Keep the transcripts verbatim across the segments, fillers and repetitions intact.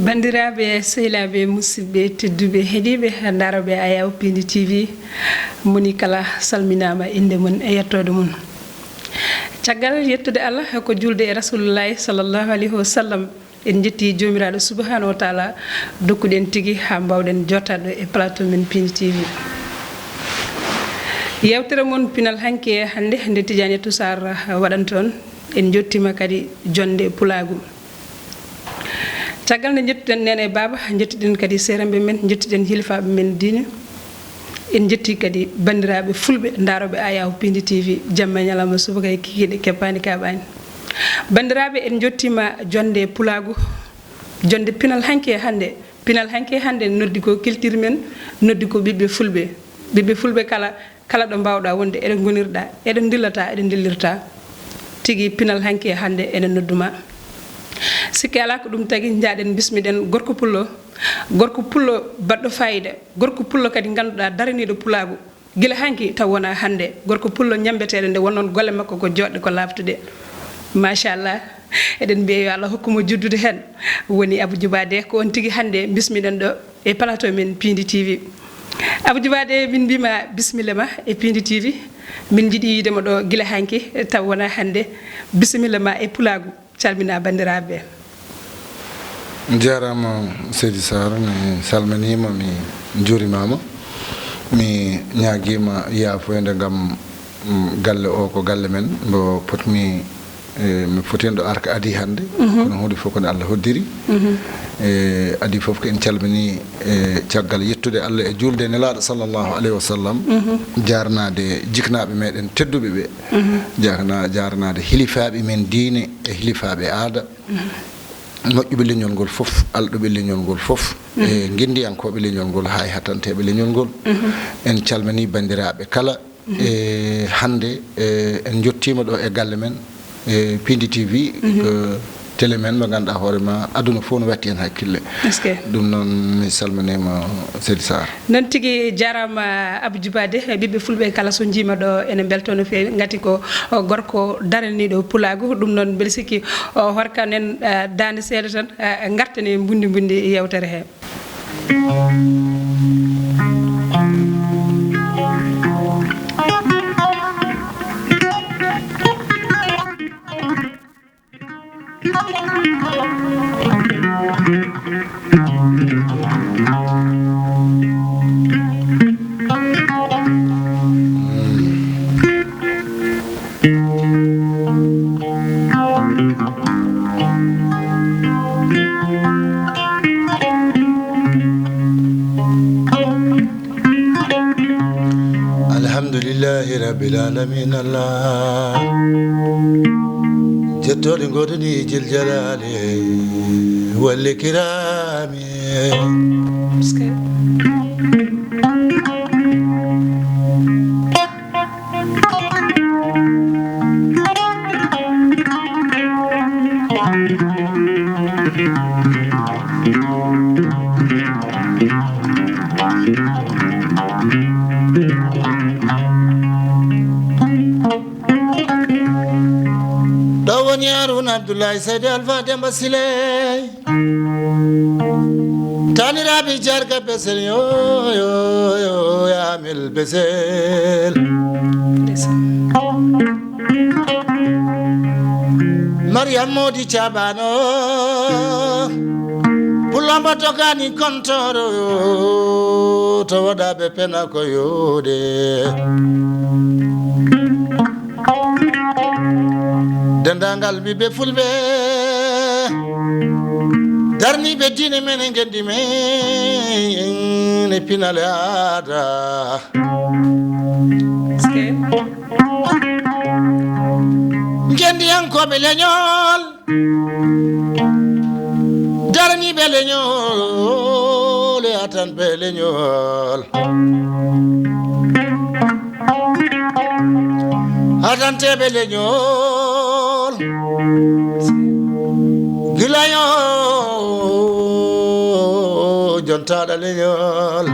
Banndiraaɓe, sehilaaɓe, musidɓe tedduɓe, heɗiiɓe, ndarooɓe Ayaw Pindi T V, moni kala salminaama innde mum e yettoode mum. Caggal yettude Allah, ko juulde e Rasulullaahi sallallahu alayhi wa sallam, en njetti Joomiraaɗo subhaanahu wa taala, dokkuɗen tigi haa mbaawɗen jooɗaade e plateau men Pindi T V. Yeewtere mon pinal hanki e hannde, nde Tidiane Toussar waɗanta on, en njottiima kadi jonnde pulaagu. Caggal nde njettuɗen neene e baaba, njettuɗen kadi seerenɓe men, njettuɗen hilifaaɓe men diine. En njetti kadi banndiraaɓe fulɓe ndarooɓe Ayaw Pindi T V, jamma e ñalawma, subaka e kikiiɗe, keppaani kaaɓaani. Banndiraaɓe, en njottiima jonnde pulaagu, jonnde pinal hanki e hannde. Pinal hanki e hannde noddi ko culture men, noddi ko ɓiɓɓe fulɓe. Ɓiɓɓe fulɓe kala, kala ɗo mbaawɗaa wonde, eɗo ngonirɗaa, eɗo ndillata, eɗo ndillirta. Tigi pinal hanki e hannde ene noddu ma. Sikke alaa ko ɗum tagi, njaaɗen mbismiɗen gorko pullo. Gorko pullo baɗɗo faayiida. Gorko pullo kadi ngannduɗaa daraniiɗo pulaagu. Gila hanki taw wonaa hannde. Gorko pullo ñammbeteeɗo nde wonnoon golle makko ko jooɗɗe ko laaɓtuɗe. Machallah. Eɗen mbiya yo Allah hokku mo juddude heen. Woni Abou Djouba Dé, ko on tigi hannde mbismiɗen ɗo e plateau men Pindi T V. Abou Djouba Dé, min mbima bisimilla ma e Pindi T V. Min njiɗi yiide ma ɗo gila hanki, taw wonaa hannde. Bisimilla ma e pulaagu, calmina banndiraaɓe ɓe. Jaaraama seydi Sarr, mi salminiima, mi njuurimaama. Mi ñaagiima yaafoyde ngam, mm, galle o ko galle men, mbo potmi, e, mi fotiino ɗo arka adii hannde, kono huunde fof ko nde Allah hoddiri. E, adii fof ko en calminii, e, caggal yettude Allah e juulde e Nelaaɗo sallallahu alayhi wa sallam, jaarnaade jiknaaɓe meɗen tedduɓe ɓe, jaarna-, jaarnaade hilifaaɓe men diine e hilifaaɓe aada, moƴƴuɓe leñol ngol fof, alɗuɓe leñol ngol fof, e ngenndiyankooɓe leñol ngol, haa e hatanteeɓe leñol ngol. En calminii banndiraaɓe kala. E hannde, e, en njottiima ɗo e galle men, e Pindi T V, ko télé men mo ngannduɗaa hoore ma, aduna fof no watti heen hakkille. Est-ce que? Ɗum noon, mi salminiima, seydi Sarr. Noon tigi, jaaraama Abou Djouba Dé. Ɓiɓɓe fulɓe kala so njiima ɗo ene mbeltoo no feewi, ngati ko, o, gorko daraniiɗo pulaagu. Ɗum noon, mbeɗa sikki, o, horka nen, e, daande seeɗa tan, e, ngartani mbundi mbundi yeewtere he. Alhamdulillahi Rabbil Alamin Allah. Jettoɗi godani jil jalali wal ikrami. Ɗo woni Haruna Abdullahi Seydi Alfa Demba Siley. Taniraɓe jarga besel yo, yo, yo, yamel besel. Mariam Modi Cabano. Pulombo dogani kontoro yo, to waɗaɓe pena ko yode. Dendagal ɓiɓɓe fulɓe, darniɓe diine men e ngendi men e pinal e aada. Ngendiyankoɓe leñol, daraniɓe leñol e atanɓe leñol, atanteɓe leñol, gilayo jontaɗa leñol.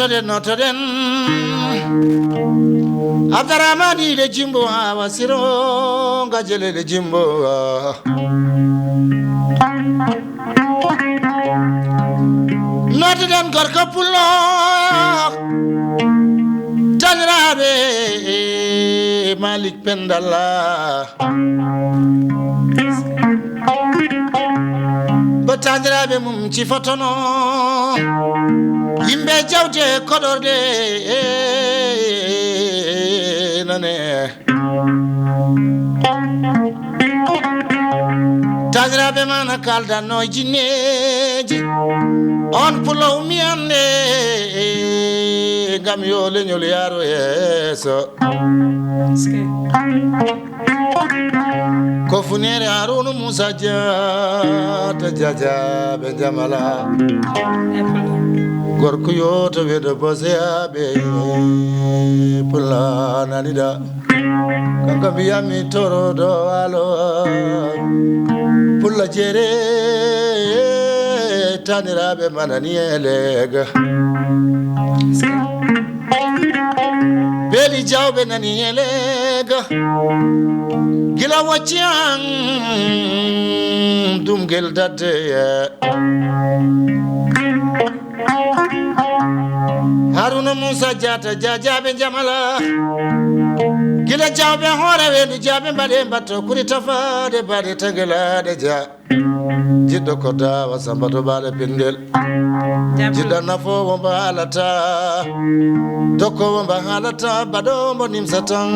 Notoɗen Abdaramani le jimbo, awa siro ngajele le jimbo. Notoɗen gorko pullo taniraɓe Malik Pendalla. Batandiraɓe mum cifotono yimɓe jawte koɗorɗe nane. Taniraɓe mana kaldanno jinneji, on pulaw miyande ngam yo leñol yaro yeeso. Ko funere Haruna Musa Jata Jaja be Jamala. Gorko yo to wedo bose abe pula nanida. Kanko mbiyami toro do walo pula jere tanirabe manani elega. Beeli jawɓe nani elega gila wacci an dumgel dadde. Haruna Musa Jata jajaɓe jamala gila jawɓe hoore wenu jaɓe mbaɗe mbatto kuri tafaɗe baɗe tagelaɗe ja. Jiɗɗo ko dawa samba to baale pindel. Jiɗɗo nafoowo mbo haalata, tokkoowo mbo haalata, baɗoowo mbo nimsa tan,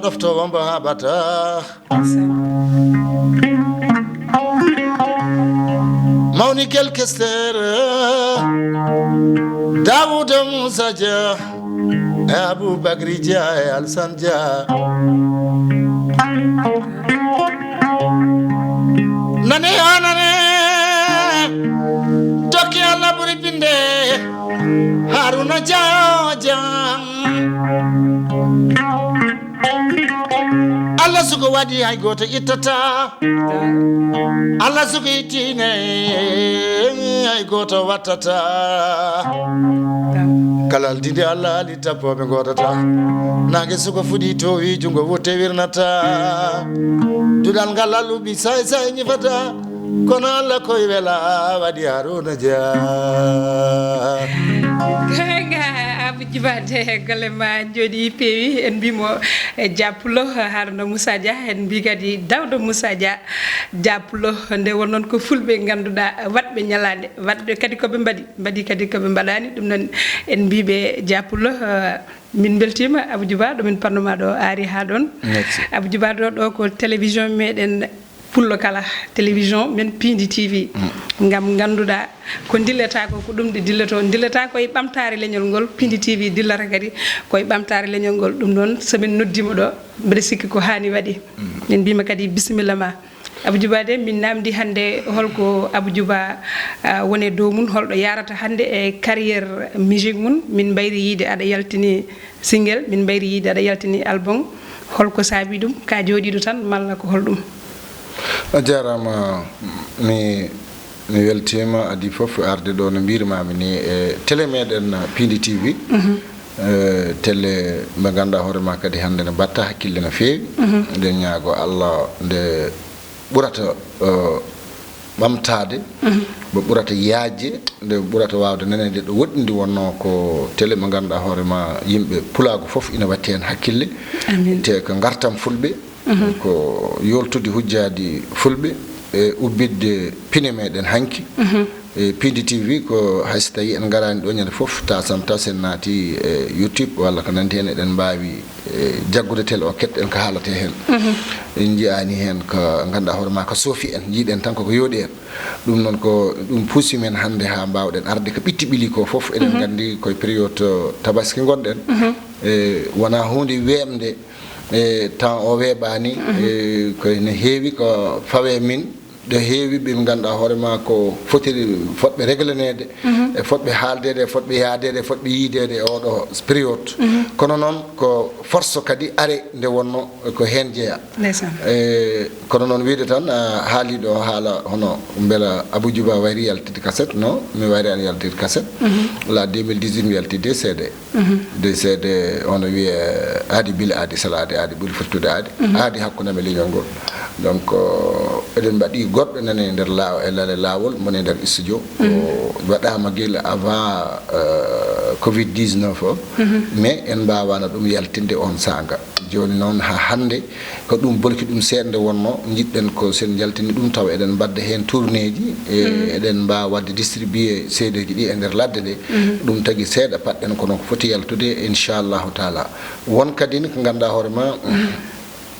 ɗoftoowo mbo haɓata. Mawni gel kestere Dawuda Musa Dia. E Abou Bakri Dia e Alsan Dia. Nane o nane tokki Allah ɓuri binde Haruna Dia o jam. Allah sugo waɗi hay goto ittata. Allah sugo ittine hay goto wattata. Kala aldinde Allah ali tappoɓe godata. Nange sugo fuɗi towi jungo wo tewirnata. Duɗal ngal alluɓi say say ñifata. Kono Allah koye wela waɗi Haruna Dia. Kanga Abou Djiba de golle ma jooɗi peewi en mbimo e Dia Pullo Haruna Moussa Dia en mbi kadi Dawda Moussa Dia Dia Pullo nde won noon ko fulɓe ngannduɗaa waɗɓe ñalaande waɗɓe kadi ko ɓe mbaɗi mbaɗi kadi ko ɓe mbaɗani ɗum noon en mbiɓe Dia Pullo. Min mbeltiima Abou Djiba ɗo min panno ma ɗo aari haa ɗoon. Merci. Abou Djiba ɗo ɗo ko télévision meɗen pullo kala télévision men Pindi T V. Ngam ngannduɗaa ko ndillata ko ko ɗum ɗi dilloto ndillata ko e ɓamtaare leñol ngol Pindi T V dillata kadi ko e ɓamtaare leñol ngol ɗum noon so min noddiima ɗo mbeɗa sikki ko haani waɗi. Min mbiima kadi bisimilla ma. Abou Djiba de min namdi hannde holko Abou Djiba ah, woni e dow mum holɗo yarata hannde e carrière musique mum min mbayri yiide aɗa yaltini single min mbayri yiide aɗa yaltini album holko saabi ɗum ka jooɗiɗo tan malla ko holɗum? A jarama mi mi weltima adi foof arde ɗo no mbirmami ni e télé meɗen Pindi T V. Eh, télé mbe ganduɗa hoore ma kadi hannde ne mbatta hakkille no feewi. Eɗen ñaago Allah nde ɓurata eh, ɓamtaade mbo ɓurata yaajde nde ɓurata waawde naneede ɗo woɗɗindi wonno ko télé mo ngannduɗaa hoore ma yimɓe pulaagu fof ina watti heen hakkille. Amin. Te ko ngartam fulɓe ko yoltude hujjaaji fulɓe e ubbitde pine meɗen hanki. E Pindi T V ko hay so tawii en ngaraani ɗo ñande fof tasan tas en naati e YouTube walla ko nanndi heen eɗen mbaawi e jaggude télé o keɗɗen ko haalate heen. En njiyaani heen ko ngannduɗaa hoore ma ko soofi en njiiɗen tan koko yooɗi en. Ɗum noon ko ɗum puusi men hannde haa mbaawɗen arde ko ɓitti ɓili ko fof eɗen nganndi koye période tabaski ngonɗen. E wonaa huunde weeɓnde e temps o weeɓaani. E koye ne heewi ko fawe min. ɗo heewi ɓe ngannduɗaa hoore ma ko foti fotɓe reglaneede, e fotɓe haaldeede, e fotɓe yaadeede, e fotɓe yiideede e oɗo période. Kono noon ko force kadi are nde wonno ko heen jeyaa. Ndeysaan. E, kono noon wiyde tan, a haali ɗo haala hono mbela Abou Djouba wayri yaltide kaset, no mi wayri an yaltide kaset. La deux mille dix-huit mi yalti deux C D. Deux C D, hono wiyee aadi bile aadi sala aadi, aadi ɓuri fottude aadi. Aadi hakkunde amen leñol ngol. Donc, euh, eɗen mbaɗi goɗɗo nane e nder laaw-, e lale laawol, mone e nder studio. Ko waɗaama gila avant, euh, covid dix-neuf o. Mais en mbaawaano ɗum yaltinde on saanga. Jooni noon haa hannde, ko ɗum bolki ɗum seeɗa nde wonno, njiɗɗen ko sen njaltini ɗum tawa eɗen mbadda heen tournéeji, e eɗen mbaawa waɗde distribué C D ji ɗi e nder ladde nde. Ɗum tagi seeɗa paɗɗen, kono ko foti yaltude, inchallahu taala. Won kadi ko ngannduɗaa hoore ma,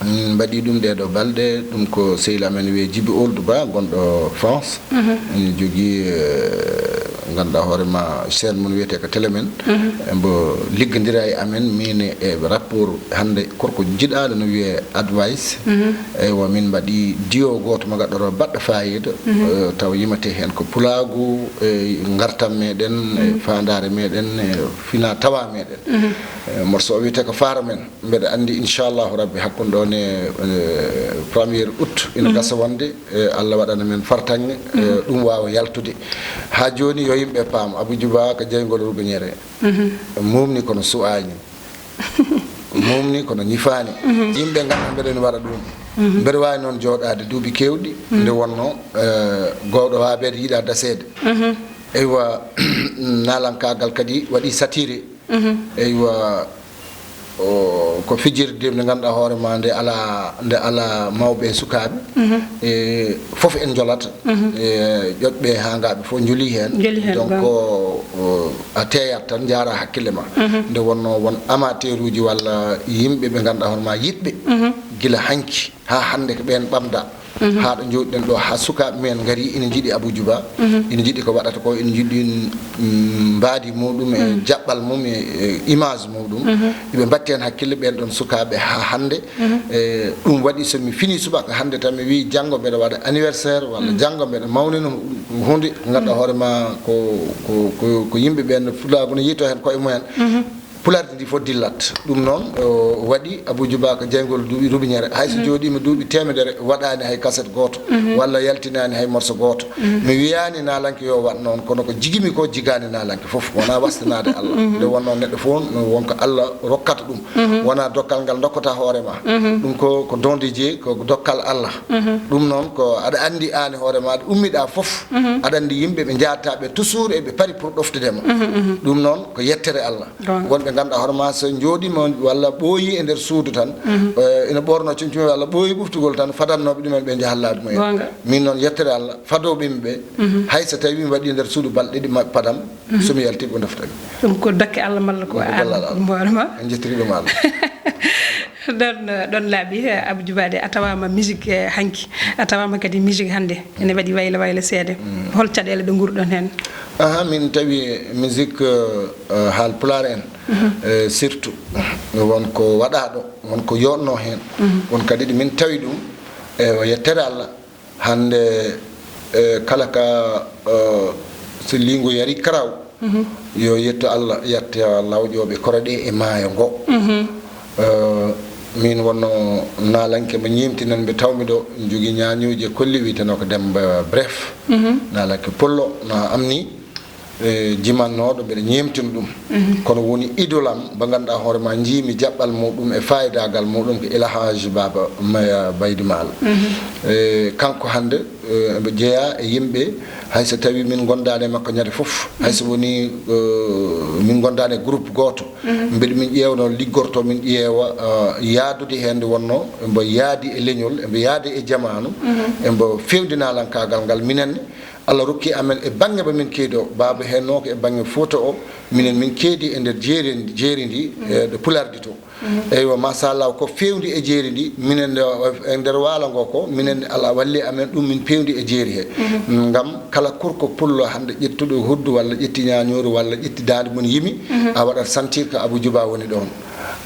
min mbaɗi ɗum ɗee ɗoo balɗe, ɗum ko sehil amen wiyee Djiby Ould Ba, gonɗo France. Ene jogii, eh, ngannduɗaa hoore ma, chaîne mum wiyetee ko Télé Men. Mbo liggondira e amen, min e rapport hannde, korko jiɗaaɗo no wiyee Advice. Eywa, min mbaɗi duo gooto mo ngannduɗaa baɗɗo faayiida, eh, tawa yimatee heen ko pulaagu, e ngartam meɗen, e faandaare meɗen, e fina tawa meɗen. Eh, morceau o wiyetee ko Faaro Men. Mbeɗa anndi, inchallahu rabbi, hakkunde ɗoon e, eh, premier août, ina gasa wonde, eh, Allah waɗana men fartaŋŋe, eh, ɗum waawa yaltude. Haa jooni, yo yimɓe paam, Abou Djouba ko jeyngol ruɓiñere. Muumni kono su'aani. Muumni kono ñifaani. Yimɓe ngannda mbeɗen waɗa ɗum. Mbeɗa waawi noon jooɗaade duuɓi keewɗi, nde wonno, eh, gowɗo waabeede yiɗaa daseede. Eywa, naalankaagal kadi waɗi satiré. Eywa, o, ko fijirde nde ngannduɗaa hoore ma nde alaa, nde alaa mawɓe e sukaaɓe. E, fof en njolata. E, ƴoƴɓe e haangaaɓe fof njolii heen. Njolii heen, donc, gonga. O, a teeyat tan, njaaraa hakkille ma. Nde wonno won amateuruuji walla yimɓe ɓe ngannduɗaa hoore ma yiɗɓe. Gila hanki haa hannde ko ɓeen ɓamda. Haa ɗo njooɗiɗen ɗo, haa sukaaɓe men ngari, ina njiɗi Abou Djouba, ina njiɗi ko waɗata ko, ina njiɗi, mm, mbaadi muɗum e jaɓɓal mum e, e image muɗum. Iɓe mbatti heen hakkille ɓeen ɗoon sukaaɓe haa hannde. E, ɗum waɗi so mi fini subaka hannde tan mi wii janngo mbeɗa waɗa anniversaire walla janngo mbeɗa mawnina huunde, ngannduɗaa hoore ma ko, ko, ko, ko yimɓe ɓeen fulaagu no yiytoo heen koye mumen. Pulaar ndi fof dillat. Ɗum noon, o waɗi Abou Djouba ko jeyngol duuɓi ruɓiñere. Hay so jooɗiima duuɓi teemedere, waɗaani hay kaset gooto, walla yaltinaani hay morso gooto. Mi wiyaani naalanke yo waɗ noon, kono ko jigimi ko jigaani naalanke fof. Wonaa wastanaade Allah. Nde wonnoo neɗɗo fof, no won ko Allah rokkata ɗum. Wonaa dokkal ngal ndokkata hoore ma. Ɗum ko, ko don de Dieu, ko dokkal Allah. Ɗum noon, ko aɗa anndi aan e hoore ma, aɗa ummiɗaa fof. Aɗa anndi yimɓe ɓe njahataa ɓe toujours eɓe pari pour ɗoftude ma. Ɗum noon, ko yettere Allah. Gonga. Wonɓe ngannduɗaa hoore ma so njooɗiima walla ɓooyi e nder suudu tan, eh, ina ɓoornoo comci mum walla ɓooyi ɓuftugol tan, fadannooɓe ɗumen ɓe njaha laabi mumen. Gonga. Min noon yettere Allah, fadooɓe yimɓe ɓe, hay so tawii mi waɗii nder suudu balɗe ɗiɗi ma-, padam, so mi yaltii ɓe ndoftami. Ɗum ko dokke Allah malla ko aan gollal Allah. Mboɗo ma. En njettirii ɗum Allah. Ɗon, ɗon laaɓi, eh, Abou Djouba de, a tawaama musique, eh, hanki, a tawaama kadi musique hannde, ene waɗi wayla wayla seeɗa. Hol caɗeele ɗe nguurɗon heen? Aha, min tawi musique, eh, eh, haal pulaar en, eh, surtout, won ko waɗaaɗo, won ko yooɗnoo heen, won kadi ɗo min tawi ɗum, e o yettere Allah, hannde, eh, kala ka, eh, so liingu yari karaw, yo yettu Allah, yetta lawƴooɓe koro ɗe e maayo ngo. Eh, min wonno naalanke mo ñeemtinan mbe tawmi ɗo, jogii ñaañooji e kolli wiyeteenoo ko Demmba Bref. Naalanke Pullo, no am ni, e jimannooɗo, mbeɗa ñeemtina ɗum. Kono woni idole am, mo ngannduɗaa hoore ma, njiimi jaɓɓal muɗum e faayidaagal muɗum ko El Hadj Baba Maya Baydi Maal. E kanko hannde, e, mbo jeyaa e yimɓe, hay so tawii min ngondaani e makko ñande fof, hay so wonii, e, min ngondaani e groupe gooto, mbeɗa min ƴeewa no liggorto, min ƴeewa, e, yaadude heen nde wonno, mbo yaadi e leñol, mbo yaadi e jamaanu, mbo feewndi naalankaagal ngal minen ne. Allah rokki amen e baŋŋe mo min keedi o, Baaba heen noon ko e baŋŋe Fuuta o, minen min keedi e nder jeeri, jeeri ndi, e ɗo Pulaar ndi to. Eywa, machallah, ko feewndi e jeeri ndi, minen nde, e nder waalo ngo ko, minen Allah walli amen ɗum, min peewndi e jeeri he. Ngam kala kurko pullo hannde ƴettuɗo huddu walla ƴetti ñaañooru walla ƴetti daande mum yimi, a waɗat sentir ko Abou Djouba woni ɗoon.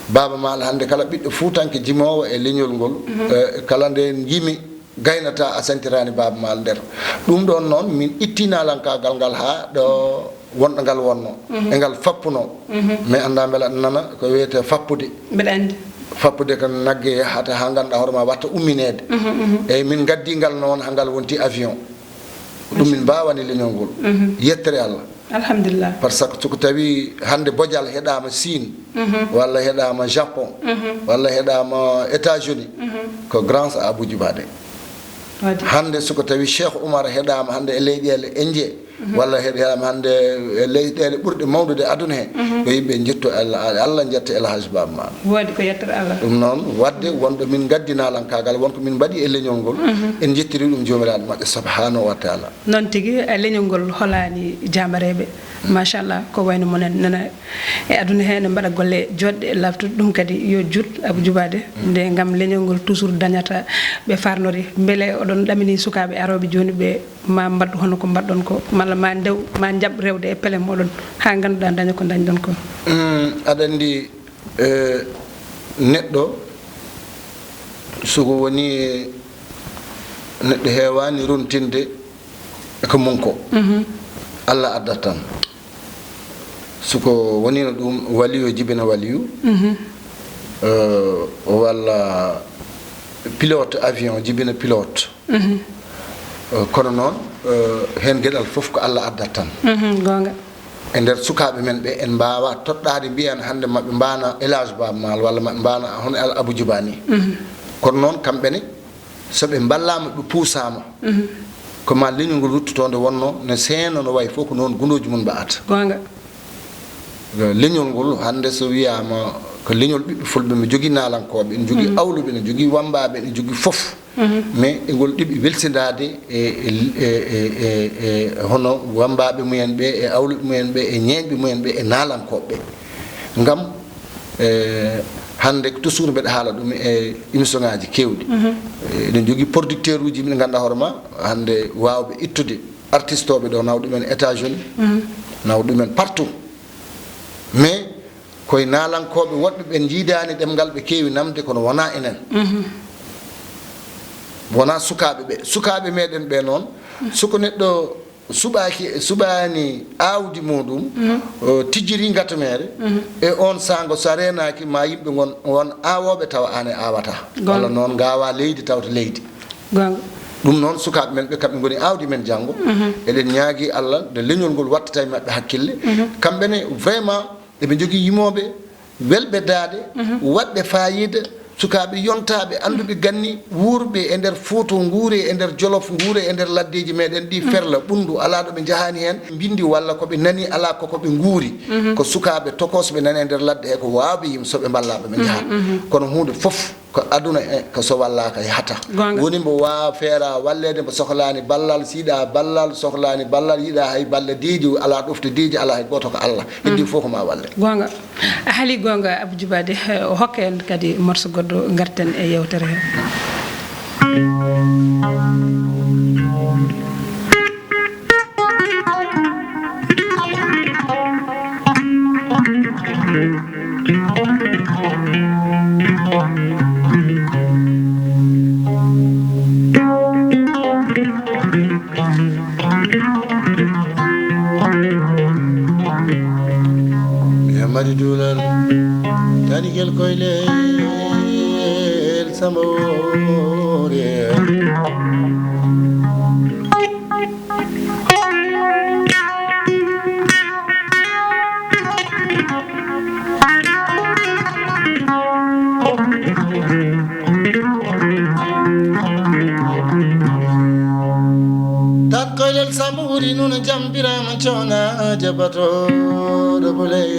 Baaba Maal hannde kala ɓiɗɗo fuutanke jimoowo e leñol ngol, e kala nde yimi, gaynata a sañtiraani Baaba Maal nder. Ɗum ɗoon noon, min itti naalankaagal ngal haa ɗo wonɗo ngal wonno, e ngal fappuno. Mais annda mbela aɗa nana ko wiyetee fappude. Mbeɗa anndi. Fappude ko nagge yahata haa ngannduɗaa hoore ma watta ummineede. Eyyi, min ngaddi ngal noon haa ngal wonti avion. Ɗum min mbaawani leñol ngol. Yettere Allah. Alhamdulillah. Par ce que so ko tawi hannde bojal heɗaama Siin, walla heɗaama Japon, walla heɗaama États-Unis, ko grâce à Abou Djiba de. Waɗi. Hannde so ko tawi Cheikh Oumar heɗaama hannde e leyɗeele Indie, walla heɗaama hannde e leyɗeele ɓurɗe mawnude aduna he, ko yimɓe njettu Allah, Allah njetta El Hadj Baaba Maal. Waɗi ko yettere Allah. Ɗum noon, waɗde wonɗo min ngaddi naalankaagal, won ko min mbaɗi e leñol ngol, en njettiri ɗum Joomiraaɗo maɓɓe subhanahu wa taala. Noon tigi, e leñol ngol holaani jaamareeɓe. Machallah, ko wayno monen nana e aduna he ne mbaɗa golle joɗɗe, laaɓtuɗe. Ɗum kadi yo juut Abou Djiba de. Nde ngam leñol ngol toujours dañata ɓe farnori. Mbele oɗon ɗamini sukaaɓe arooɓe jooni ɓe ma mbaɗ hono ko mbaɗɗon ko, malla ma ndew, ma njaɓ rewde e pele moɗon haa ngannduɗaa daña ko dañɗon ko? Mm, aɗa anndi, eh, neɗɗo so ko woni e neɗɗo heewaani rontinde e ko mum ko. Allah addat tan. So ko wonino ɗum, waliyo jibina waliyu, eh, walla pilote avion jibina pilote. Eh, kono noon, eh, heen geɗal fof ko Allah addat tan. Goonga. E nder sukaaɓe men ɓe, en mbaawa toɗɗaade mbiyen hannde maɓe mbaana El Hadj Baaba Maal walla maɓe mbaana hono El Abou Djiba ni. Kono noon kamɓe ne, so ɓe mballaama, ɓe puusaama, ko ma leñol ngol ruttoto nde wonno ne seeno no wayi fof ko noon gundooji mum mba'ata. Goonga. Leñol ngol hannde so wiyaama ko leñol ɓiɓɓe fulɓe, mi jogii naalankooɓe, ene jogii awluɓe, ene jogii wammbaaɓe, ene jogii fof. Mais e ngol ɗiɓi welsindaade e, e, e, e, e hono wammbaaɓe mumen ɓe, e awluɓe mumen ɓe, e ñeeñɓe mumen ɓe, e naalankooɓe ɓe. Ngam, e, hannde toujours mbeɗa haala ɗum e émission ŋaaji keewɗi. E, eɗen njogii producteur uji, mbiɗa ngannduɗaa hoore ma, hannde waawɓe ittude artistooɓe ɗo, nawa ɗumen États-Unis, nawa ɗumen partout. Mais koye naalankooɓe woɗɓe ɓe njiidaani ɗemngal, ɓe keewi namde, kono wonaa enen. Wonaa sukaaɓe ɓe. Sukaaɓe meɗen ɓe noon, so ko neɗɗo suɓaaki, suɓaani aawdi muɗum, o tijjiri ngato meere, e oon saango so a reenaaki, ma yimɓe ngon, won aawooɓe tawa aan e aawata. Goonga. Walla noon ngaawa leydi tawta leydi. Goonga. Ɗum noon, sukaaɓe men ɓe, kamɓe ngoni aawdi men janngo. Eɗen ñaagii Allah nde leñol ngol wattata e maɓɓe hakkille. Kamɓe ne, vraiment, eɓe njogii yimooɓe welɓe daaɗe, waɗɓe faayiida, sukaaɓe yontaaɓe, annduɓe ganni, wuurɓe e nder Fuuta, nguure e nder Jolof, nguure e nder laddeeji meɗen ɗi, Ferla, Ɓunndu, alaa ɗo ɓe njahaani heen, mbinndi walla ko ɓe nani, alaa ko ko ɓe nguuri. Ko sukaaɓe tokosɓe nani e nder ladde he, ko waawɓe yim, so ɓe mballaa ɓe, ɓe njahat. Kono huunde fof ko aduna e ko so wallaaka yahata. Goonga. Woni mbo waawa feera walleede, mbo sohlaani ballal, so yiɗaa ballal, sohlaani ballal, yiɗaa hay balle deeƴi, alaa ɗofte deeƴi, alaa hay gooto ko Allah. Heddi fof ko ma walle. Goonga. A haali goonga, Abou Djiba de, o hokka en kadi morso goɗɗo, ngarten e yeewtere he. E Madi Duulal, Tanigel Koylel Samba Woore. Tan koylel Samba wuri nun jam Birama Cona jabatooɗo buley.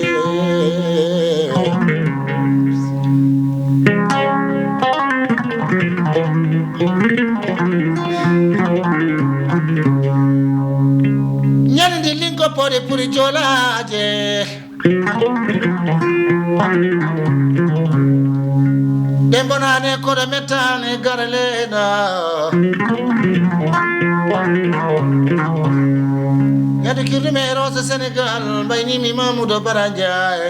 Ñande ndi linko pore puri jolaaje. Ɓe mbonaane koɗo mettaane garaleena. Neɗɗo kirɗo me e Roose Senegal, mbaynimi Mamoudou Bara Ndiaye.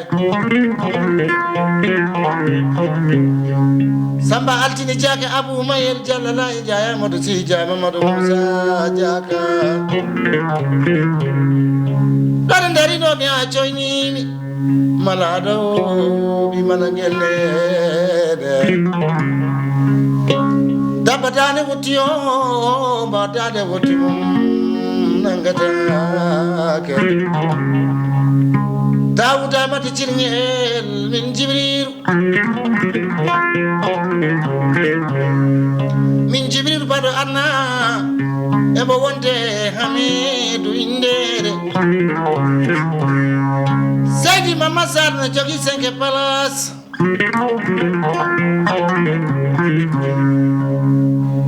Amba altini jaka Abu Mayel Jalla Lahi Jaya Madu Si Jama Madu Musa jaka. Ɗon darino mi a coynimi. Malaɗo mi mana ngel nede. Dabba dane wotti o, ba dane wotti mum nangatake. Dawuda mata cirngel min Jibriru. Min Jibril baɗo anna emo wonde Hamidu indere. Seydi Mama Sall no jogi cinq place.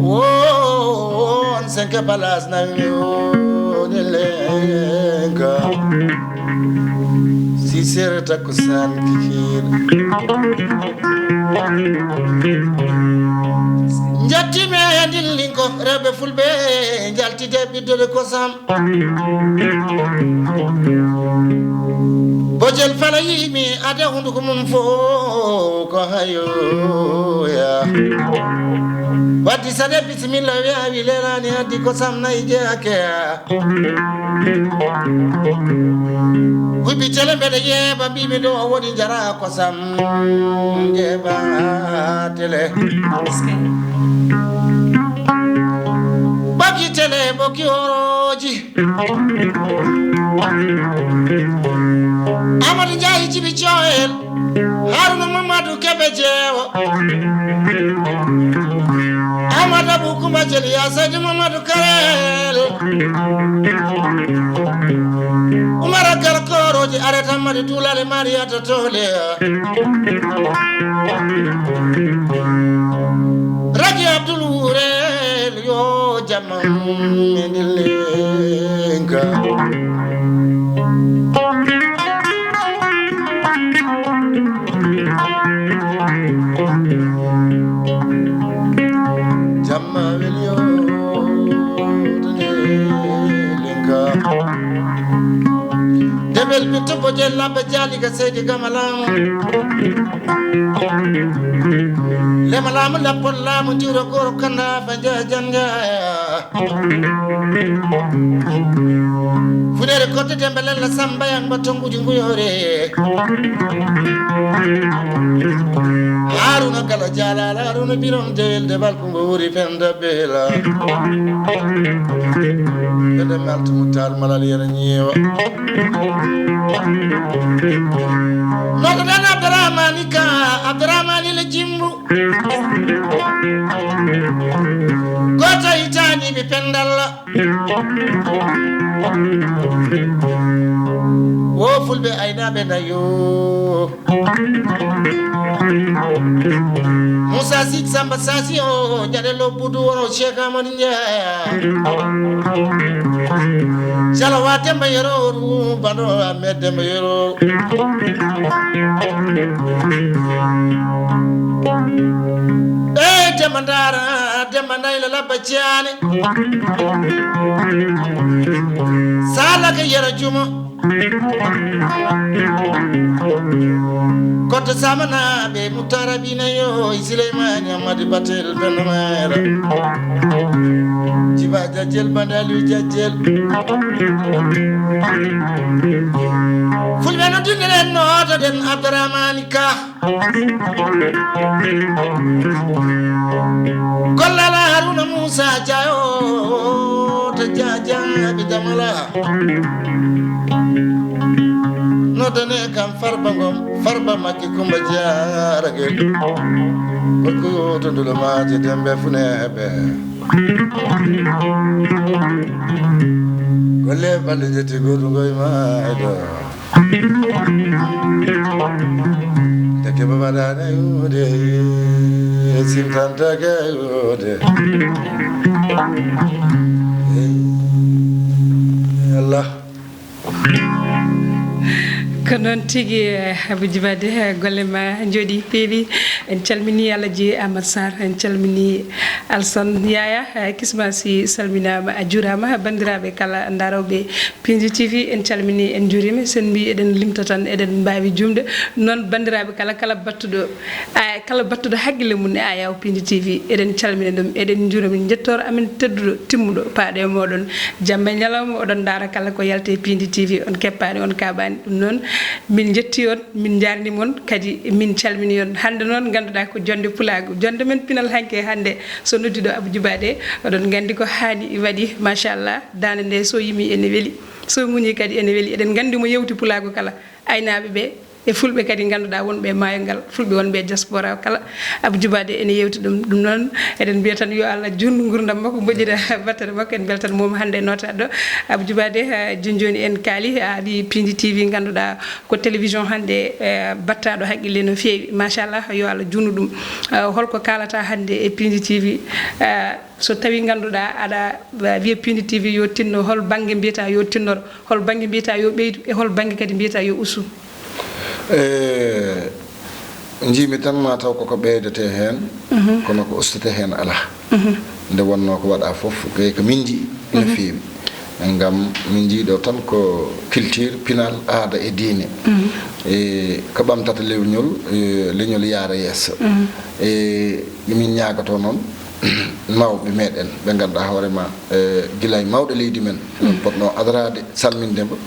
Won cinq place na mi woni lenga. Six heures takkusaan kikiiɗe. Njettiimi e ndin linko rewɓe fulɓe njaltide ɓiddude kosam. Bojel fala yiimi ade hunduko mum fof ko hayoya. Waddi sade bisimilla wiya wi lelani addi kosam nayi jeyakeya. Huɓi tele mbeɗa yeeɓa mbimi ɗo o woni jara kosam jeeɓa tele. Ɓoki tele ɓoki horoji. Amadou Ndiaye Jibi Joel. Haruna Mamadou Kebe Jeewo. Amadou Abou Koumba Jeli ya Seydi Mamadou Karel. Umar Agal Koroji Areta Madi Tulale Mariata Tole. Ragi Abdoul Wurel yo jamma menilenga. Jamma weli yo lenga. Debel bitto boje labbe jali ga seydi gamalam. Lema lamu lappol lamu juro goro kanda fa janja. Funere kotte dembe lalla samba yang batongu jungu yore. Haruna kala jala haruna birom del de balku. Ɓuri fenda bela. Fenda mi altu mutar malal yere ñeewa. Noto dan Abdurrahmani ka Abdurrahmani le jimbu. Gota itani bi pendalla. Wo fulɓe aynaɓe nayo. Musa Sik Samba Sasi o jare lobbudu o Cheikh Amadou Ndiaye. Jalo wa Demba Yoro ru bano Ahmed Demba Yoro. Eh Demba Ndara Demba Ndayla Labba Ciane. Sala ka Yoro Juma. Koto samana ɓe mutarabina yo e Souleymane Amadi Batel Benamera. Jiba jajel bandali jajel. Fulɓe no dindiren no otoɗen Abdourahmani Ka. Gollala Haruna Musa Jayo to jajaɓe jamala. Nodane kam Farba Ngom Farba Makki Kumba Jarage. Gorko to ndulo maje dembe funeɓe. Golle balɗe jetti goɗɗum koye ma e ɗo. Deke baba dane yude, sintantake yude. Allah. Ko noon tigi, eh, Abou Djiba Dé, eh, golle ma njooɗi peewi. En calmini Alaji Amat Sarr, en calmini Alsan Yaya, eh, Kisma Sy salminaama, a juuraama. Banndiraaɓe kala ndarooɓe Pindi T V, en calmini, en njuuriima. So en mbi eɗen limta tan, eɗen mbaawi juumde. Noon banndiraaɓe kala, kala battuɗo, eh, kala battuɗo hakkille mum e Ayaw Pindi T V, eɗen calmina ɗum, eɗen njuura, min njettoor amen tedduɗo, timmuɗo, paaɗo e mooɗon. Jamma e ñalawma oɗon ndaara kala ko yalti e Pindi T V, on keppaani, on kaaɓaani. Ɗum noon, min njetti on, min njaarnima on, kadi min calmini on. Hannde noon, ngannduɗaa ko jonnde pulaagu, jonnde men pinal hanki e hannde. So noddiɗo Abou Djiba Dé, oɗon nganndi ko haani waɗi, machallah. Daande nde so yimi ene weli, so muñi kadi ene weli. Eɗen nganndi mo yewti pulaagu kala, aynaaɓe ɓe, e fulɓe kadi ngannduɗaa wonɓe e maayo ngal, fulɓe wonɓe e diaspora kala. Abou Djiba Dé ene yewti ɗum. Ɗum noon, eɗen mbiya tan yo Allah juutnu nguurndam makko, moƴƴina battere makko. En mbeltan mum hannde e nootaade ɗo. Abou Djiba Dé, eh, jooni jooni en kaali, a ari Pindi T V, ngannduɗaa ko télévision hannde, eh, battaaɗo hakkille no feewi. Machallah, yo Allah juutnu ɗum. Eh, holko kaalata hannde e Pindi T V? Eh, so tawi ngannduɗaa aɗa, eh, wiya Pindi T V yo tinno, hol bannge mbiyata yo tinnor, hol bannge mbiyata yo ɓeydu, e hol bannge kadi mbiyata yo ustu? E, njiimi tan ma taw koko ɓeydete heen, kono ko ustete heen alaa. Nde wonnoo ko waɗa fof, gay ko min njiyi ina feewi. Ngam min njiyi ɗo tan ko culture, pinal, aada e diine. E, ko ɓamtata leñol, e, leñol yaara yeeso. E, min ñaagotoo noon mawɓe meɗen ɓe ngannduɗaa hoore ma, e, gila e mawɗo leydi men, noon potnoo adaraade, salminde mo.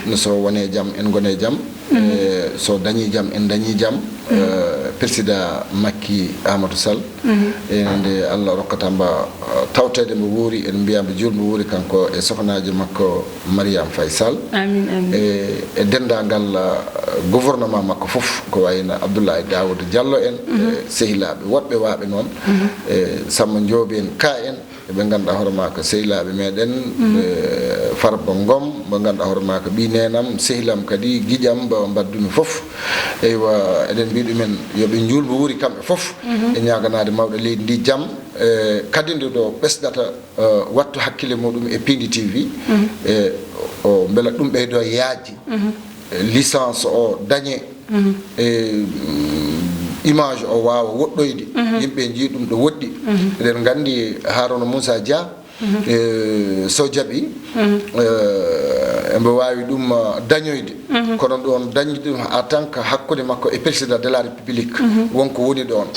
No so wonee jam, en ngonee jam. E, so dañii jam, en dañii jam. E, Président Macky Amadou Sall. E, nde Allah rokkata mba, e, tawteede mbo wuuri, en mbiya mbo juul mbo wuuri, kanko e sohnaajo makko Mariam Faye Sall. Amin, amin. E, e denndaangal, e, gouvernement makko fof, ko wayno Abdoulaye Daouda Diallo en, e, sehilaaɓe woɗɓe waaɓe noon, e, Samba Ndiobène Ka en, ɓe ngannduɗaa hoore ma ko sehilaaɓe meɗen, e, Farba Ngom, mo ngannduɗaa hoore ma ko ɓii neenam, sehilam kadi, giƴam, mbo mbaddumi fof. Eywa, eɗen mbiya ɗumen yo ɓe njuul mbo wuuri kamɓe fof. E ñaaganaade mawɗo leydi ndi jam, e, kadi nde ɗo ɓesdata, e, wattu hakkille muɗum e Pindi T V, e, o, mbela ɗum ɓeydo yaajde. E, licence o dañe, e, mm, image o waawa woɗɗoyde, yimɓe njii ɗum ɗo woɗɗi. Eɗen nganndi Harouna Moussa Dia, e, so jaɓi, e, embo waawi ɗum, e, dañoyde. Kono ɗoon dañde ɗum en tant que hakkunde makko e Président de la République, wonko woni ɗoon.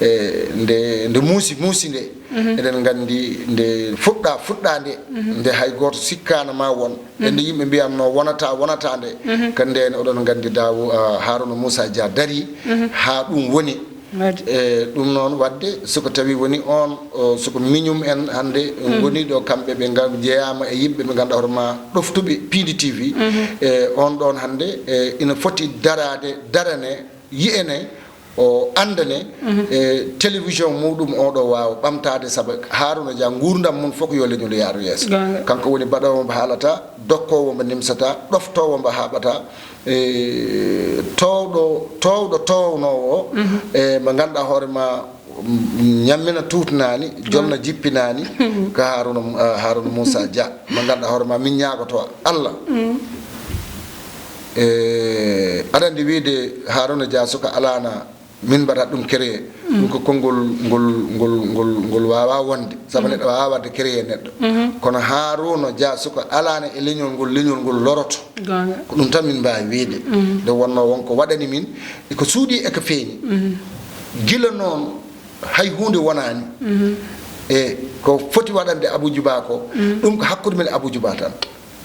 E, nde, nde muusi, muusi nde, eɗen nganndi nde fuɗɗa, fuɗɗa nde, nde hay gooto sikkaana ma won. E nde yimɓe mbiyatnoo wonata, wonata nde, ko ndeen oɗon nganndi Daou-, a, Harouna Moussa Dia darii, haa ɗum woni. E, ɗum noon waɗde, so ko tawi woni oon, o, so ko miñum en hannde ngoni ɗo, kamɓe ɓe ngan-, njeyaama e yimɓe ɓe ngannduɗaa hoore ma ɗoftuɓe Pindi T V, e, oon ɗoon hannde, e, ina foti daraade, darane, yiyane, o anndane, e, télévision muɗum o ɗo waawa ɓamtaade, sabu Harouna Dia nguurndam mum fof ko yo leñol yaaru yeeso. Goonga. Kanko woni baɗoowo mbo haalata, dokkoowo mbo nimsata, ɗoftoowo mbo haaɓata, e, toowɗo, toowɗo toownoowo, e, mo ngannduɗaa hoore ma, mm, ñammina tuutnaani, jonna jippinaani, ko Harouna, e, Harouna Moussa Dia, mo ngannduɗaa hoore ma min ñaagotoo Allah. E, aɗa anndi wiyde Harouna Dia suka alaana min mbaɗat ɗum créé. Ɗum ko konngol ngol, ngol, ngol, ngol waawaa wonde. Sabu neɗɗo waawaa waɗde créé neɗɗo. Kono Harouna Dia suka alaana e leñol ngol, leñol ngol loroto. Goonga. Ko ɗum tan min mbaawi wiyde. Nde wonnoo won ko waɗani min, e ko suuɗii e ko feeñi. Gila noon hay huunde wonaani. E ko foti waɗande Abou Djiba ko, ɗum ko hakkunde men e Abou Djiba tan.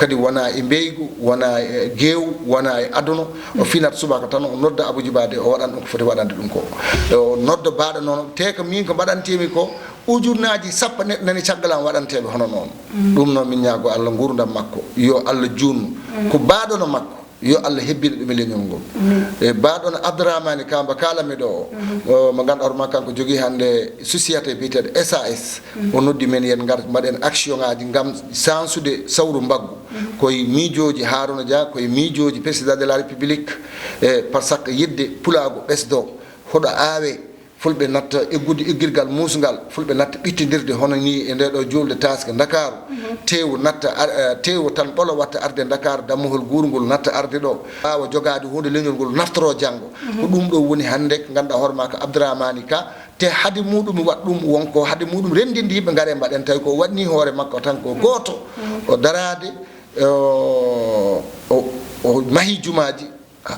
Kadi wona e mbeygu, wona e geew, wona e aduna. O finat subaka tan, o nodda Abou Djiba Dé, o waɗan ɗum ko foti waɗande ɗum ko. O nodda baɗo noon, te ko min ko mbaɗantemi ko, ujunnaaji sappo neɗɗo nani caggal am waɗanteɓe hono noon. Ɗum noon min ñaago Allah nguurndam makko, yo Allah juutnu. Ko baɗono makko, yo Allah hebbina ɗum e leñol ngol. E baɗono Abdourahmane Kamba kalanmi ɗo o, o, mo ngannduɗaa hoore ma kanko jogii hannde société biyeteeɗo S A S. O noddi men yen ngar mbaɗen action ngaji ngam sansude sawru mbaggu. Koye miijooji Harouna Dia, koye miijooji Président de la République, e par ce que yidde pulaagu ɓesdo, hoɗo aawe, Fulɓe natta eggude eggirgal muusngal, Fulɓe natta ɓittindirde hono nii e ndee ɗoo juulde taaske Ndakaaru. Teewu natta ar-, eh, teewu tan ɓolo watta arde Ndakaaru, dammuhol guurngol natta arde ɗoo. Waawa jogaade huunde leñol ngol naftoroo janngo. Ko ɗum ɗoo woni hannde ko ngannduɗaa hoore maa ko Abdourahmani Ka, te hade muɗum waɗ ɗum won ko hade muɗum renndinde yimɓe ngare mbaɗen tawi ko waɗni hoore makko tan ko gooto, o daraade, o, o, o mahi jumaaji,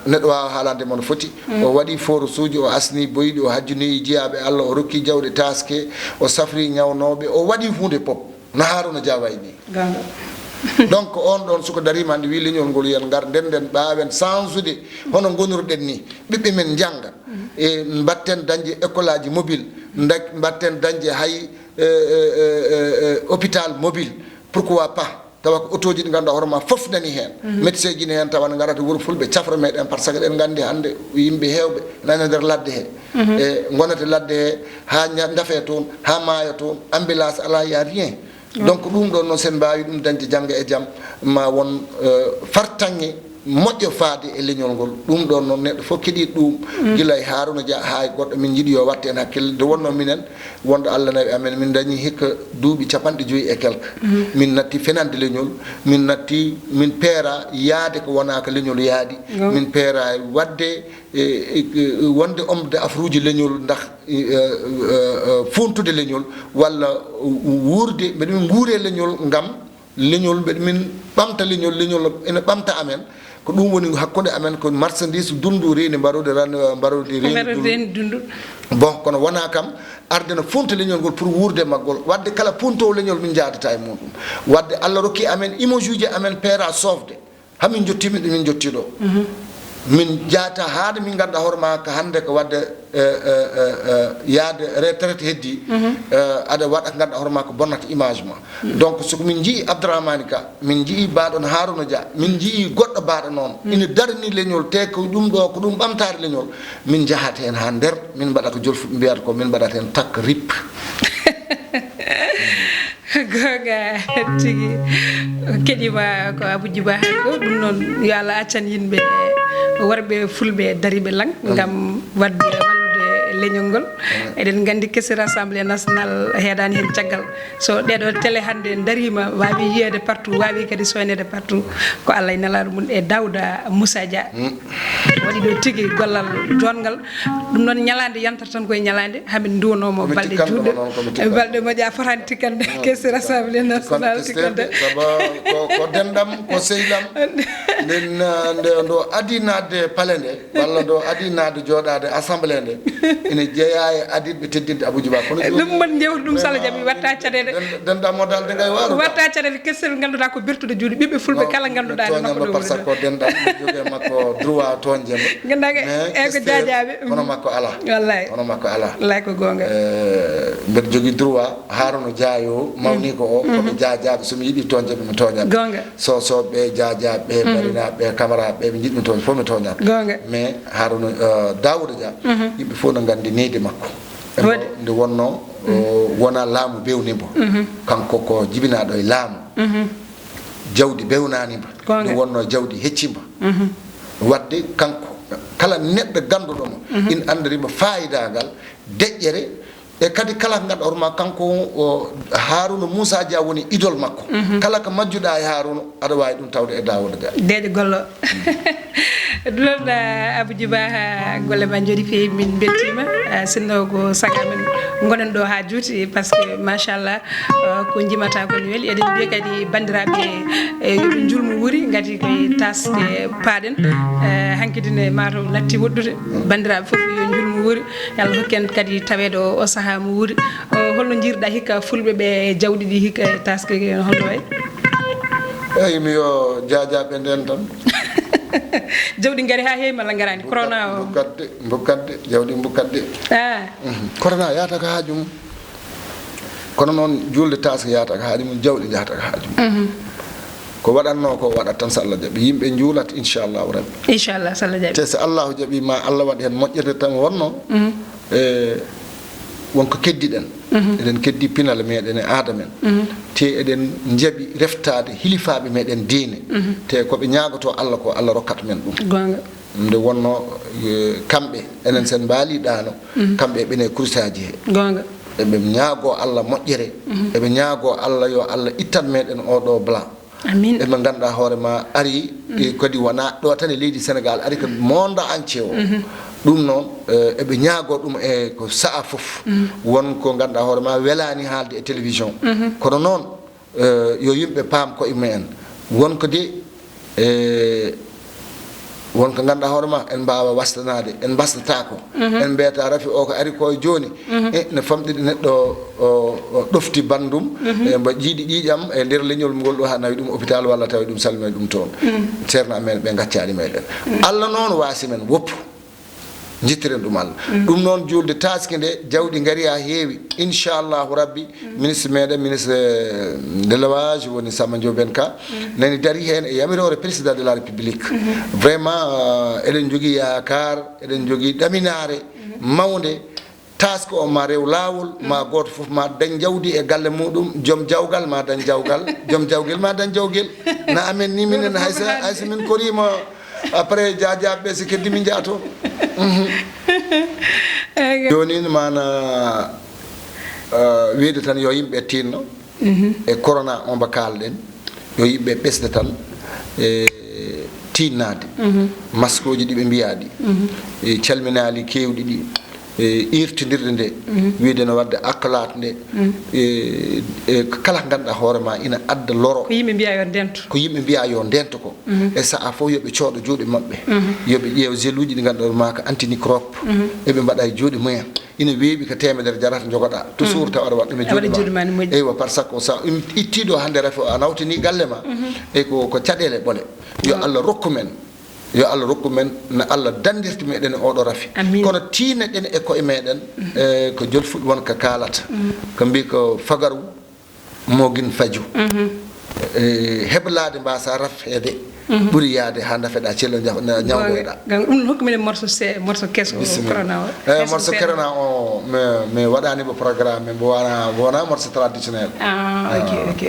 neɗɗo waawa haalande mo no foti. O waɗi forusuuji, o asni boyɗi, o hajjini jiyaaɓe Allah, o rokki jawɗe taaske, o safri ñawnooɓe, o waɗi huunde pop. No Haaruna Dia wayi ni. Donc, on ɗon suka dariima, nde wi leñol ngol, yen ngar ndennden ɓaawen sansude hono ngonirɗen ni. Ɓiɓɓe men njannga. E mbatten dañde école aji mobile, ndak-, mbatten dañde hay, e, e, e, e, e, hôpital mobile. Pourquoi pas? Tawa ko otooji ɗi ngannduɗaa hoore ma fof nani heen. Médecin ji ne heen tawa ne ngarata wuro Fulɓe cafra meɗen, par ce que eɗen nganndi hannde yimɓe heewɓe nana nder ladde he. E ngonata ladde he, haa ña-, ndafe toon, haa maaya toon, ambulance alaa, y a rien. Donc, ɗum ɗoon noon, sen mbaawi ɗum dañde janngo e jam, ma won, eh, fartaŋŋe moƴƴo faade e leñol ngol. Ɗum ɗoon noon, neɗɗo fof keɗii ɗum, gila e Haaruna Dia haa e goɗɗo, min njiɗi yo waɗ heen hakkille. Nde wonnoo minen, wonɗo Allah nawi amen, min dañi hikka duuɓi capanɗe joyi e quelque. Min natti fenande leñol, min natti, min peera yaade ko wonaa ko leñol yaaɗi. Min peera waɗde, e, e, e, wonde homme d'affaires uji leñol, ndax, e, e, e, e, fuuntude leñol walla wuurde, mbeɗa min nguure leñol ngam leñol, mbeɗa min ɓamta leñol, leñol ene ɓamta amen. Ko ɗum woni hakkunde amen, ko marchandise dundu reeni mbarodi ran-, mbarodi reeni dundu. Bon, kono wonaa kam arde no fuunta leñol ngol pour wuurde maggol. Waɗde kala fuuntoowo leñol min njaadata e muɗum. Waɗde Allah rokki amen image uji amen peera soofde. Hamin jotti min, min jotti ɗo. Min jaata haade min ngannda hoore ma ko hannde ko waɗde, eh, eh, eh, eh, yaade retraite heddi, eh, aɗa waɗa ko ngannda hoore ma ko bonnata image ma. Donc, so ko min njii Abdourahmani Ka, min njii baaɗo no Haaruna Dia, min njii goɗɗo baaɗo noon, ina darani leñol, te ko ɗum ɗo, ko ɗum ɓamtaare leñol, min njahata heen haa nder, min mbaɗa ko jolfuɓe mbiyata ko, min mbaɗata heen takk rip. Goonga tigi. Keɗiima ko Abou Djiba hannde ɗo. Ɗum noon, yo Allah accan yimɓe worɓe Fulɓe dariiɓe lan ngam waɗde wallude leñol ngol. Eɗen nganndi kesir Assemblée nationale heedaani heen caggal. So ɗeeɗo télé hannde ndariima, waawi yiyeede partout, waawi kadi soyneede partout. Ko Allah e nelaaɗo mum e Daouda Moussa Dia. Waɗi ɗo tigi gollal joɗngal. Ɗum noon, ñalaande yantata tan koye ñalaande, hamin nduwanoo mo balɗe juutɗe, balɗe moƴƴa, fotaani tikkande kesir Assemblée nationale tikkande. Sabu ko, ko denɗam, ko sehlam. Nden, ah, nde, ndo adii naatde palais nde, walla ndo adii naatde jooɗaade Assemblée nde, ene jeyaa e adiiɓe teddinɓe Abou Djiba. Kono ɗum mbaɗ njewta ɗum, so Allah jaɓi, watta caɗeele. Den-, denɗam o dal de ngay waaro. Watta caɗeele kesir, ngannduɗaa ko bertude juuɗe ɓiɓɓe Fulɓe kala, ngannduɗaa ene makko ɗo woni. Par ce que ko denɗam jogi makko droit tooñde mo. Nganndaa ko, mais e ko jaajaaɓe. Hono makko alaa. Wallaahi. Hono makko alaa. Wallaahi ko goonga. Eh, mbeɗa jogii droit, Haaruna Dia o mawni ko o, ko ɓe jaajaaɓe, so mi yiɗi tooñde ɓe, mi tooñat. Goonga. So, so ɓe jaajaaɓe, ɓe barinaaɓe, ɓe kamaraaɓe, ɓe njiɗmi tooñde fof, mi tooñat. Goonga. Mais Haaruna, eh, Daouda Dia, yimɓe fof no nganndi nehdi makko. Waɗi. Nde wonnoo, o wonaa laamu bewni mbo. Kanko ko jibinaaɗo e laamu. Jawdi bewnaani mbo. Goonga. Nde wonnoo jawdi hecci mbo. Waɗde kanko, kala neɗɗo gannduɗo mo, ina anndiri mo faayidaagal, deƴƴere, e kadi kala ko ngannduɗaa hoore ma, kanko o Haaruna Moussa Dia woni idol makko. Kala ko majjuɗaa e Haaruna, aɗa waawi ɗum tawde e Daouda Dia. Deeƴo gollo. Ɗum noon, ah, Abou Djiba, ah, golle ma njooɗi feewi, min mbeltiima. Ah, sinno ko saga men ngonen ɗo haa juuti, par ce que, machallah, ah, ko njimata ko ne weli. Eɗen mbiya kadi banndiraaɓe, eh, yo ɓe njulmu wuuri, ngati koye taske paaɗen. Eh, hankadi ne mataw natti woɗɗude. Banndiraaɓe fof yo njulmu wuuri. Yo Allah hokku en kadi taweede o, o sahaa mo wuuri. O, holno njiiruɗaa hikka Fulɓe ɓe e jawɗi ɗi hikka e taske, no holno wayi? Eyi, mi yo jaajaaɓe nden tan. Jawɗi ngari haa heewi malla ngaraani? Corona o. Mbukkat de, mbukkat de, jawɗi mbukkat de. Ah. Mhm. Corona yaata ko haaju mum. Kono noon, juulde taske yaata ko haaju mum, jawɗi njahata ko haaju mum. Mhm. Ko waɗatnoo ko waɗat tan, so Allah jaɓi. Yimɓe njuulat, inchallahu rabbi. Inchallah, so Allah jaɓi. Te so Allahu jaɓi, ma Allah waɗ heen moƴƴere tan wonnoo. Mhm. E wonko keddiɗen. Mhm. Eɗen keddi pinal meɗen e aada men. Mhm. Te eɗen njaɓi reftaade hilifaaɓe meɗen diine. Mhm. Te ko ɓe ñaagotoo Allah ko, Allah rokkat men ɗum. Goonga. nde wonno, eh, kamɓe, enen sen mbaali ɗaano, kamɓe e ɓene kursaaji he. Goonga. Eɓe ñaagoo Allah moƴƴere, eɓe ñaagoo Allah yo Allah ittan meɗen oo ɗoo blanc. Amin. Eɓe ngannduɗaa hoore ma ari, e kadi wona ɗo tan e leydi Senegal, ari ko monde entier o. Ɗum noon, eh, eɓe ñaagoo ɗum e ko sa'a fof. Won ko ngannduɗaa hoore ma welaani haalde e télévision. Kono noon, eh, yo yimɓe paam koye mumen. Won ko de, eh, won ko ngannduɗaa hoore ma en mbaawa wastanaade, en mbastataako. En mbiyata rafi o ko ari ko e jooni. E no famɗi neɗɗo o, o ɗofti banndum, e mbo jiiɗi ƴiiƴam e nder leñol ngol ɗo haa nawi ɗum hôpital walla tawi ɗum salmini ɗum toon. Ceerno amen ɓe ngaccaani meɗen. Allah noon waasi men woppu. Njittiren ɗum Allah. Ɗum noon juulde taaske nde jawɗi ngari haa heewi. Inchallahu Rabbi, ministre meɗen, ministre, eh, de l'élevage woni Samba Ndiobène Ka, nani dari heen e yamiroore président de la République. Vraiment, eh, eɗen njogii yaakaar, eɗen njogii ɗaminaare mawnde. Taaske o ma rew laawol, ma gooto fof ma dañ jawdi e galle muɗum, joom jawgal ma dañ jawgal, joom jawgel ma dañ jawgel. Na amen ni minen haysa, haysa min koriima après jaajaɓe ɓe si keddi min jaa toon. Mhm. Eey. Jooni maana, eh, wiyde tan yo yimɓe tinno e corona o mbo kaalɗen, yo yimɓe ɓesda tan e tinnaade. Maskuuji ɗi ɓe mbiyaa ɗi, e calminaali keewɗi ɗi, e iirtindirde nde, wiyde no waɗde akalaat nde, e, e kala ko ngannduɗaa hoore ma ina adda loro. Ko yimɓe mbiyaa yo ndento. Ko yimɓe mbiyaa yo ndento ko. E sa'a fof yo ɓe coodo juuɗe maɓɓe. Yo ɓe ƴeew geluuji ɗi ngannduɗaa ma ko antimicrobe. Eɓe mbaɗa e juuɗe mumen. Ina weeɓi ko teemedere jarata jogoɗaa. Toujours tawa aɗa waɗa ɗum e juuɗe ma. Eywa, par ce que sa im-, itti ɗo hannde rafi o a nawtini galle ma. E ko, ko caɗeele ɓole. Yo Allah rokku men. Yo Allah rokku men no Allah danndirta meɗen e oɗo rafi. Amiin. Kono tiinneɗen e koye meɗen, e ko jolfuɗi won ko kaalata. Ko mbi ko fagaru mo gin faju. E, heblaade mbasa rafeede ɓuri yaade haa ndafeɗa cello ñawdoɗa. Gam ɗum hokki men morso se-, morso keso. Bisimilla. Corona o. Eh, morso corona o, mi, mi waɗani mo programme, mbo wona, mbo wona morso traditionnel. Ah, ok, ok.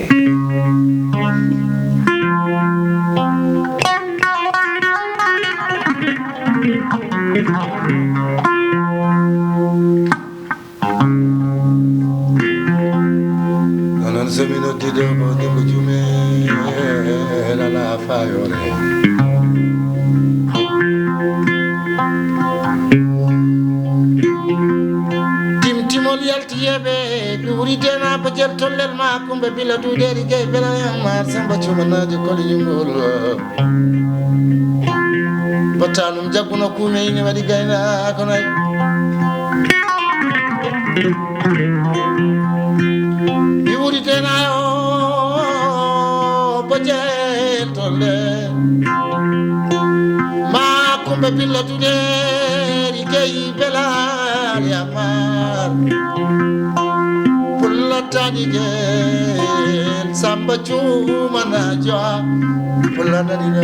Onon so mi noddi ɗo ko debbo jume, lala fayore. Timtimol yalti yeɓe, ɗuuri dena ko jel tollel ma, kumba bila duɗeri gay bela yamar, samba cumanaaji koli yungol. Battanum jagguno kuume ine waɗi gaynaako nayi. Mi wuritenayo bojel tolle. Ma kumba billa duɗeri gay belal yamar. Pulla taɗigel Samba Cuuma na joa. Pulla nani na,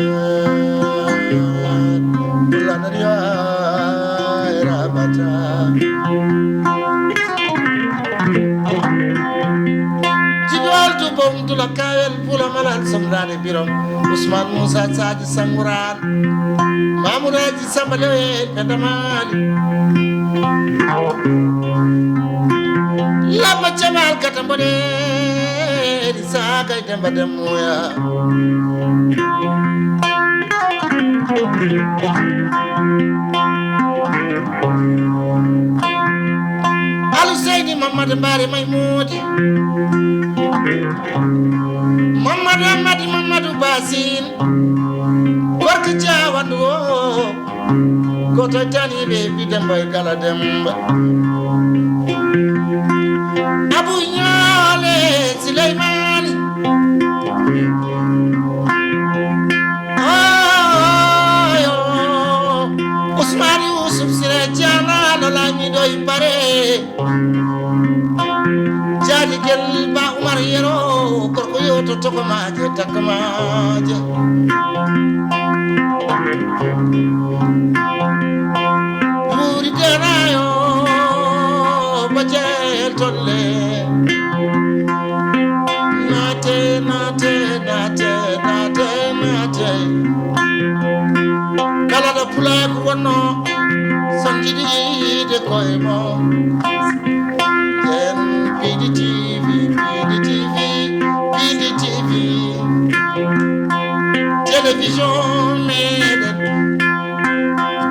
pulla nani ya, era bata. Jibi waltu bom tula kawel pula malal somrani birom. Usman Musa Saji Sanguran. Mamuraji Samba Lewe Penda Mali. Laba Jamal Katambode. Saakay Demba Dem Moya. Alu Seydi Mamadu Mbaari Maymuudi. Mamadu Amadi Mamadu Basin. Gorko Jaawandu o. Goto e taaniiɓe Demba e Gala Demba. Abu Ñaale Sileymaani. Ayo. Usmaani Yuusuf Sire Jaanaano laamiiɗo e Bare. Jaaligel Ba Umar Yero, gorko yewto toko maaje, takka maaje. Ɓuri denayo, bajel tolle. Naate, naate, naate, naate, naate. Kala ɗo pula Yiide koye mo en P D T V, P D T V, P D T V. Télévision meɗen,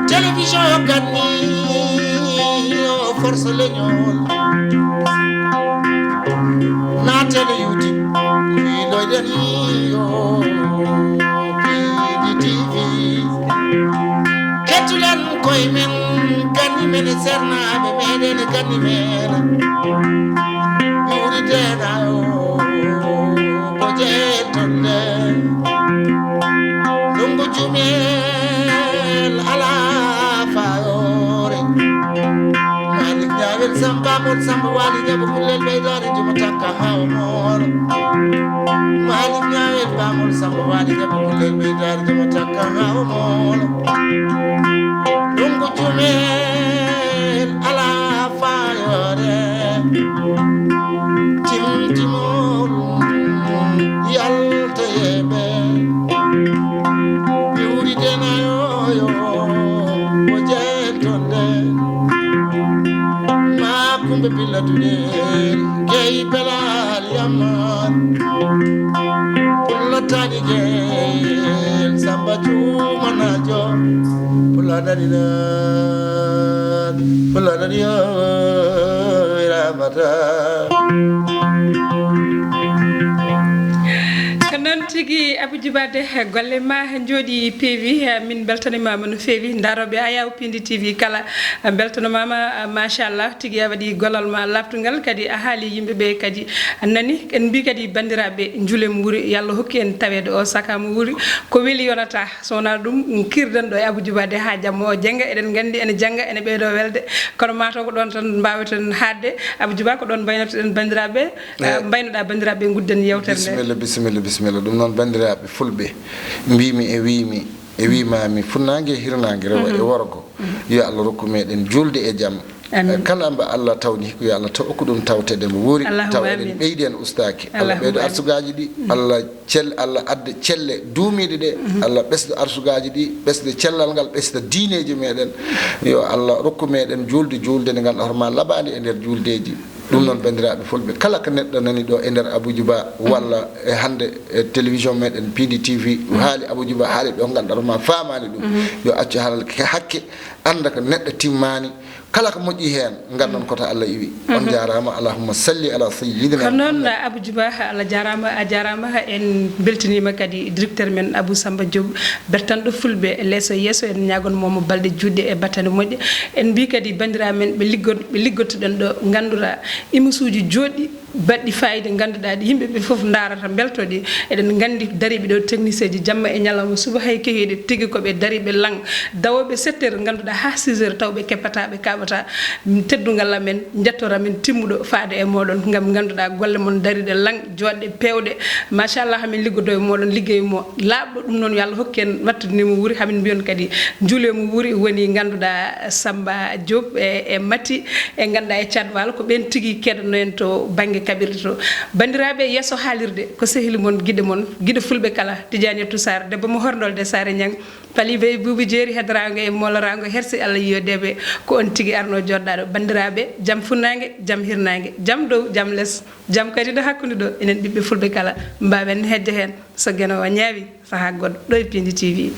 télévision ganni o force leñol. Naten e YouTube, wiloyɗen yo P D T V. Kettuɗen koye men, ganni men e sernaaɓe meɗen e ganni men. Ɓiwri deena o ko jeetonde. Ndunngu jumel alaa fayoore. Malik Ñaawel Samba, Mol Samba, Waali Ñabo, Kullel Ɓeydaari, Juma Takka, Hawa Moolo. Malik Ñaawel Ba, Mol Samba, Waali Ñabo, Kullel Ɓeydaari, Juma Takka, Hawa Moolo. Ndunngu jumel alaa fayoore. Timtimol yalta yeɓe. Ɓiwri denayoyo ko jeetonde. Ma kumbe billa duɗe gey belal yaman. Pulla tani gel Samba Jumanajo. Pulla dani na Pulla dani yo. Ramata. Ko noon tigi, Abou Djiba, de golle ma njooɗi peewi. Min mbeltanimaama no feewi. Ndarooɓe Ayaw Pindi T V kala mbeltanomaama, machallah, tigi a waɗi gollal ma laaɓtungal, kadi a haali yimɓe ɓe kadi nani. En mbi kadi banndiraaɓe, njulen wuuri, yo Allah hokku en taweede o saka mo wuuri. Ko weli yonata, so wonaa ɗum kirden ɗo e Abou Djiba de haa jamma o jennga. Eɗen nganndi ene jannga, ene ɓeydoo welde, kono mataw ko ɗoon tan mbaaweten haaɗde. Abou Djiba, ko ɗoon mbaynortoɗen banndiraaɓe. Eh, mbaynoɗaa banndiraaɓe, ngudden yeewtere nde. Bisimilla, bisimilla, bisimilla. Ɗum noon, banndiraaɓe fulɓe, mbimi e wimi e wimami, funnaange e hirnaange, rewo e worgo, yo Allah rokku meɗen juulde e jam. Amin. Eh, kala mba Allah tawni ko yo Allah taw okku ɗum tawtede mo wuuri, taw eɗen ɓeydi en ustaaki. Allah ɓeydo arsugaaji ɗi, Allah cel Allah adda celle duumiiɗe ɗe, Allah ɓesda arsugaaji ɗi, ɓesda cellal ngal, ɓesda diineeji meɗen. Yo Allah rokku meɗen juulde, juulde nde ngannduɗaa horma laɓaali e nder juuldeeji. Ɗum noon, banndiraaɓe fulɓe, kala ko neɗɗo nani ɗo e nder Abou Djiba walla e hannde e télévision meɗen P D T V, haali Abou Djiba, haali ɗo ngannduɗaa ma faamaani ɗum, yo accu haala hakke, annda ko neɗɗo timmaani, kala ko moƴƴi heen, nganndan ko to Allah iwi. On njaaraama, allahumma salli ala sayyidina. Ko noon, Abou Djiba, Allah jaaraama, a jaaraama. En mbeltaniima kadi directeur men Abou Samba Diop, bertanɗo fulɓe leeso e yeeso. En ñaagon mo mo balɗe juutɗe e battane moƴƴe. En mbi kadi banndiraaɓe men ɓe liggo-, ɓe liggotoɗen ɗo, ngannduɗaa émissionsuuji jooɗɗi, baɗɗi faayiida, ngannduɗaa ɗi yimɓe ɓe fof ndaarata, mbeltoo ɗi. Eɗen nganndi dariiɓe ɗo, technicien ji, jamma e ñalawma, suba hay kehiiɗe, tigi ko ɓe dariiɓe laŋ, dawooɓe sept heures, ngannduɗaa haa six heures, taw ɓe keppataa, ɓe kaaɓataa. Teddungal amen, njettoor amen timmuɗo faade e mooɗon, ngam ngannduɗaa golle mon dariiɗe laŋ, jooɗɗe peewɗe. Machallah, hamin liggodoo e mooɗon liggey mo laaɓɗo. Ɗum noon, yo Allah hokku en wattude ni mo wuuri, hamin mbiyon kadi njuulee mo wuuri, woni ngannduɗaa Samba Diop e, e Mati, e ngannduɗaa e Tchad Waalo, ko ɓeen tigi keɗono en to bannge kaɓirɗe to. Banndiraaɓe, yeeso haalirde ko sehil mon, giɗo mon, giɗo fulɓe kala, Tidiane Yattou Sarr, debbo mo Horndolde Saare Ñang, Pali Bey Buubi Jeeri, heddoraango e mooloraango, hersi Allah yiyodeeɓe, ko on tigi arno jooɗɗaaɗo. Banndiraaɓe, jam funnaange, jam hirnaange, jam dow, jam les, jam kadi ɗo hakkunde ɗo, enen ɓiɓɓe fulɓe kala, mbaawen hejjo heen, so Geno o ñaawi, sahaa goɗɗo, ɗo e Pindi T V.